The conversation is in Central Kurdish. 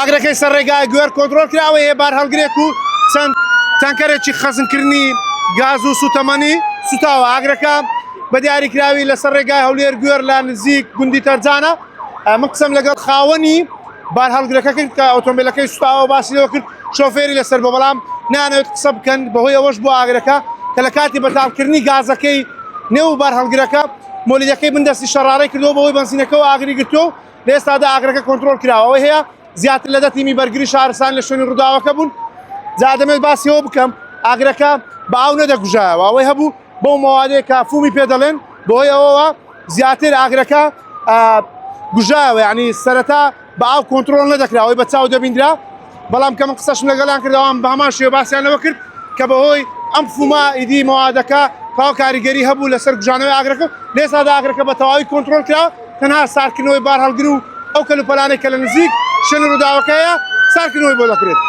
ئاگرەکەی سەر ڕێگای گوێر کۆنترۆڵ کراوە هەیە بارهەڵگرێک و چەند تانکەرێکی خەزنکردنی گاز و سوتەمەنی سوتاوە. ئاگرەکە بە دیاریکراوی لەسەر ڕێگای هەولێر گوێر لە نزیک گوندی تەرجانە. من قسەم لەگەڵ خاوەنی بارهەڵگرەکە کرد کە ئۆتۆمبیلەکەی سوتاوە، باسی لەوە کرد شۆفێری لەسەر بۆ، بەڵام نانەوێت قسە بکەن. بەهۆی ئەوەش بۆ ئاگرەکە کە لە کاتی بەتاڵکردنی گازەکەی نێو بارهەڵگرەکە مۆلیدەکەی بن دەستی شەڕارەی کردەوە، بەهۆی بەنزینەکەەوە ئاگری گرتووە و لە ئێستادا ئاگرەکە کۆنترۆڵ کراوە. ئەوەی هەیە زیاتر لە 10 تیمی بەرگری شارستان لە شوێنی ڕووداوەکە بوون. جا دەمێت باسی ئەوە بکەم ئاگرەکە بە ئاو نەدەگوژایەوە، ئەوەی هەبوو بەو مەوادەیە کە فومی پێ دەڵێن، بەهۆی ئەوەوە زیاتر ئاگرەکە گوژایەوە. یعنی سەرەتا بە ئاو کۆنترۆڵ نەدەکرا، ئەوەی بە چاو دەبیندرا. بەڵام کە من قسەشم لەگەڵیان کرد ئەوان بە هەمان شێوە باسیان لەوە کرد کە بەهۆی ئەم فومە ئیدی مەوادەکە تەواو کاریگەری هەبوو لەسەر گوژانەوەی ئاگرەکە. لێسادا ئاگرەکە بە تەواوی کۆنترۆڵ کرا، تەنها سارکردنەوەی بارهەڵگر و ئەو کەلوپەلانەی کە لە نزیک شوێنی ڕووداوەکەیە سارکردنەوەی بۆ دەکرێت.